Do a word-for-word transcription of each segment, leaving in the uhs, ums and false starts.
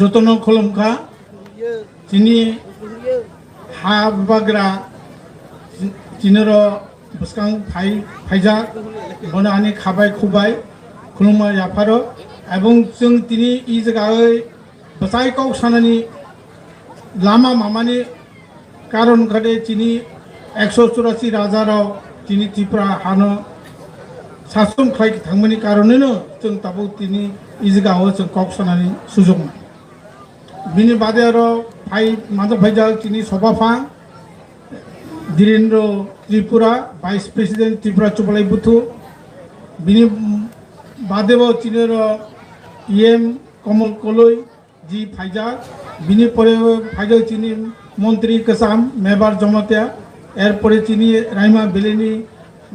Jotono khulumkha, chini ha bagra, chinoro bwskang phai, phaijak, bono ani khabai khubai khulumma yapharo, ebong chwng tini i jagai bwsai kok sanani lama mamani karon khade chini ekso churasi raja rok chini Tripura hano sason khlai thangmani karoneno chwng tabuk tini i jagao chwng kok sanani sujok nai. Bini bade aro phai, mano phaijak chini sobaphang Dhirendra Tripura, Vice President Tripura Chubalai Buthu. Bini bade bo chini aro E M Komol Koloi ji phaijak. Bini pore phaijak chini montri kwcham Mebar Jamatia. Erpore chini Raima Valley ni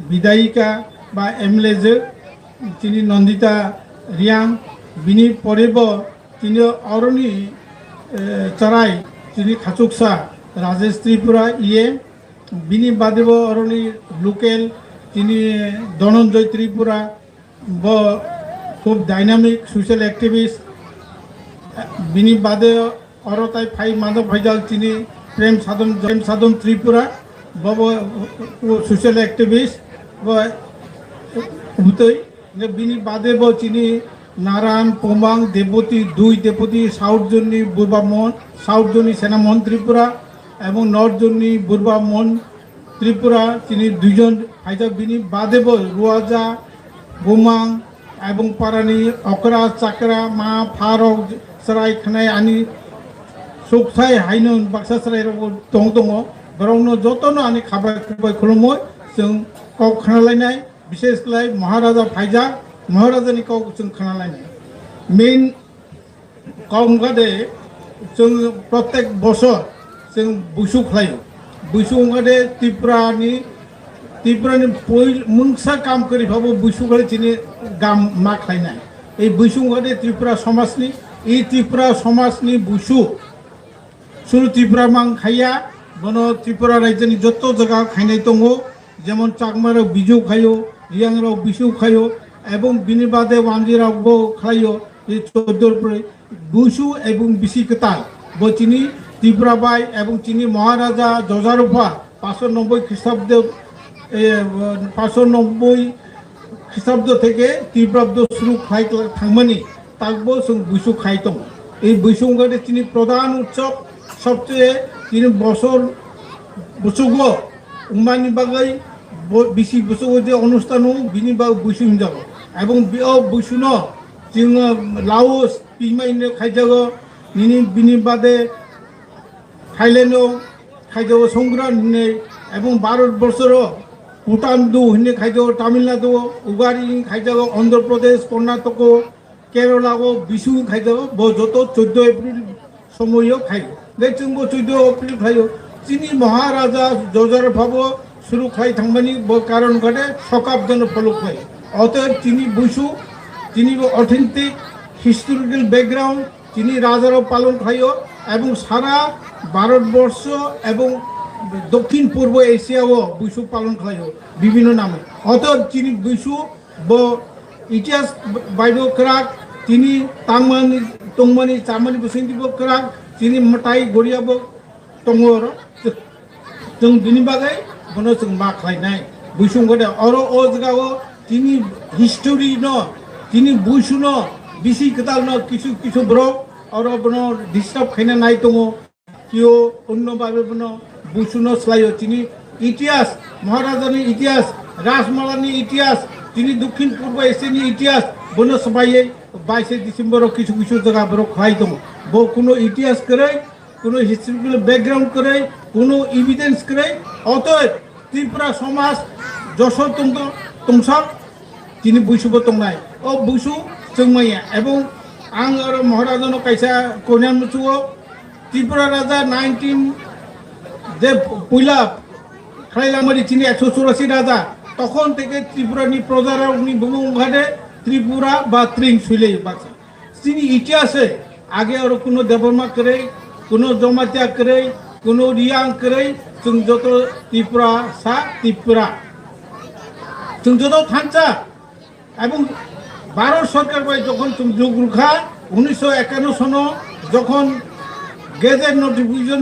bidayika ba M L A je chini Nandita Reang. Bini pore bo chini oroni, eh, charai chini khachuksa Rajesh Tripura E M. Bini bade bo oroni local chini Dhananjay Tripura, bo khub dynamic social activist. Bini bade oro tai phai mano phaijak chini Prem Sadhan, Prem Sadhan Tripura, bo bo social activist, bo bwtwi. Bini bade bo chini Naran, Pomang, Deboti, dui Deboti, South Zone ni Burba Mon, South Zone ni Senamon Tripura, ebong North Zone ni Burba Mon Tripura, chini duijon phaijak. Bini bade bo Ruaja, Bumang, ebong parani okra, chakra, ma, pharok, chwrai khnai ani suksai haino baksa chwrai rok tong tongo. Borokno jotono ani khabai khubai khulumwi chwng kok khnalainai, bishes khlai Maharaja phaijak, Maharajani kok chwng khnalainai. Main kok wngkha de, chwng protek bosor chwng buisu khlaio. Buisu wngkha de Tripurani, Tripurani poi-, mungsa kam kwrwi phabo buisu khlai chini gam ma khlainai. Ei buisu wngkha de Tripura somajni, ei Tripura somajni buisu. Suru Tripura mang khaiya, bono Tripura rajyani joto jaga khainai tongo, jemon Chakma rok Biju khaio, Riang rok Bisu khaio, ebong bini bade Wanji rok bo khlaio, ei choddo pore Busu ebong bisi kwtal. Bo chini Tripura bai ebong chini Maharaja Jojarupha paso nobboi Khristabdo, eh, paso nobboi Khristabdo theke Tripurabdo suru khlai thangmani. Takbo chwng buisu khai tongo. Ei buisu wngkha de chini pradhan utsav, sobcheye chini bosor busugo wngmani bagwi bo-, bisi busugo je onusthan o bini bagwi buisu hinjago. Ebong bi-, o buisuno chwng Laos, Pima hinwi khaijago, nini bini bade Thailand o khaijago Songkran hinwi, ebong Bharat borsoro Bhutan do hinwi khaijago Tamil Nadu o, Ugari hinwi khaijago Andhra Pradesh, Karnataka o, Kerala o bisu khai do, bo joto choddo April somoyo khai. De chwngbo choddo April khaio. Chini Maharaja Jojar phabo suru khai thangmani bo karon gade sokap dono follow khai. Otob chini buisu, chini bo authentic historical background, chini rajarok palon khlaio, ebong sara Bharat borsho ebong Dokhin Purbo Asia o buisu palon khlaio bibhinno name. Otob chini buisu bo itihas baibo kwrak, tini tangmani, tongmani, chamani bisingtwi bo kwrak, tini mwtai goria bo tongo oro. Chwng bini bagwi bono chwng ma khlainai. Buisung gode oro o jagao tini history no, tini buisu no, bisi kwtal no kisu kisu borok oro bono disturb khaina nai tongo. Kio onno babe bono busuno swlaio chini itihas, Maharajani itihas, Rajmalani itihas, chini Dokhin Purbo Asiani itihas, bono swbaiye baishe December o kisu kisu jaga borok khlai tongo. Bo kuno itihas kwrwi, kuno historical background kwrwi, kuno evidence kwrwi, otoy Tripura somaj josor tongtong, tongsak chini buisu bo tongnai. O buisu chwngmaya. Ebong ang oro Maharajano kaisa koinyan muchugo, Tripura Raja nineteen je puila khlailamani chini ekso churasi raja. Tokhon theke Tripurani projarokni bumung wngkhade Tripura ba Tring suilai baksa. Chini itihase age oro kuno Debbarma kwrwi, kuno Jamatia kwrwi, kuno Riang kwrwi, chwng joto Tripura sa Tripura. Chwng joto thansa. Ebong Bharat sorkar bai jokhon chwng jug rwkha, উনিশশো একান্ন সনো যখন gazette notification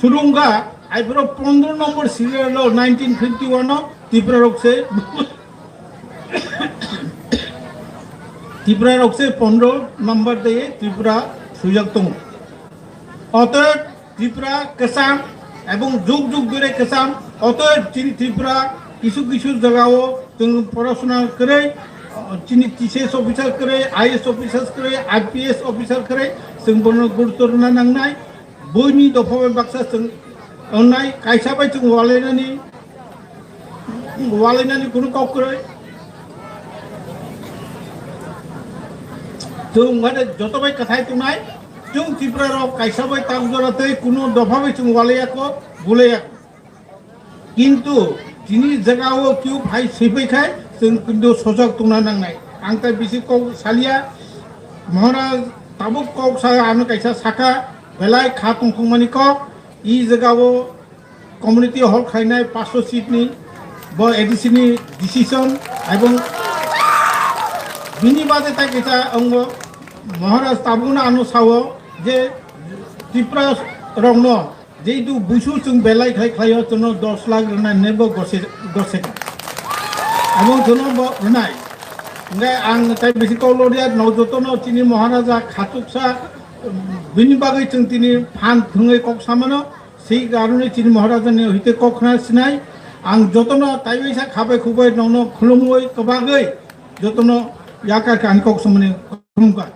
শুরু হওয়া, আইফোর পনেরো number serial nineteen fifty one টিপ্রা রকসে টিপ্রা রকসে পনেরো নম্বর দিয়ে ত্রিপুরা সুযোগ তং। অতএব ত্রিপুরা কেসাম এবং যুগ যুগ ধরে কেসাম। অতএব চিনি ত্রিপুরা কিছু কিছু জায়গাও তুমি পড়াশোনা করে চিনি টিসিএস অফিসার করে, আইএস অফিসার করে, আইপিএস অফিসার করে, তুমি বড় গুরুত্ব রুনা নাংনাই। বইনি দফা bai baksa chwng wngnai, kaisa bai chwng walainani, walainani kunu kok kwrwi. Chwng mane joto bai kwthai tongnai, chwng Tripura rok kaisa bai tak jora tei kunu dopha bai chwng walaiya kok, bulaiya kok. Kintu chini jagao kiu phai swipai khai chwng kintu sojak tongna nangnai. Ang tai bisi kok salia, Maharaj tabuk kok sa ano kaisa saka, belai kha tongthokmani kok, i jagao community hall khainai paso seat ni, bo A D C ni decision, ebong bini bade tai kaisa ongo Maharaj tabukno ano sao je Tripura rokno Jehetu busu chwng belai khai khlaio, chwngno dos lakh rwnai hinwi bo gose, gose ka. Abo chwngno bo rwnai. Hingkhe ang tai bisi kok loriya, no jotono chini Maharaja khatuksa, bini bagwi chwng tini phan thwngwi kok samano, sei karone chini Maharajani hwite kok khna sinai. Ang jotono tai waisa khabai khubai nokno khulumwi kwbagwi jotono yakar khe ani kok samani khulumkha.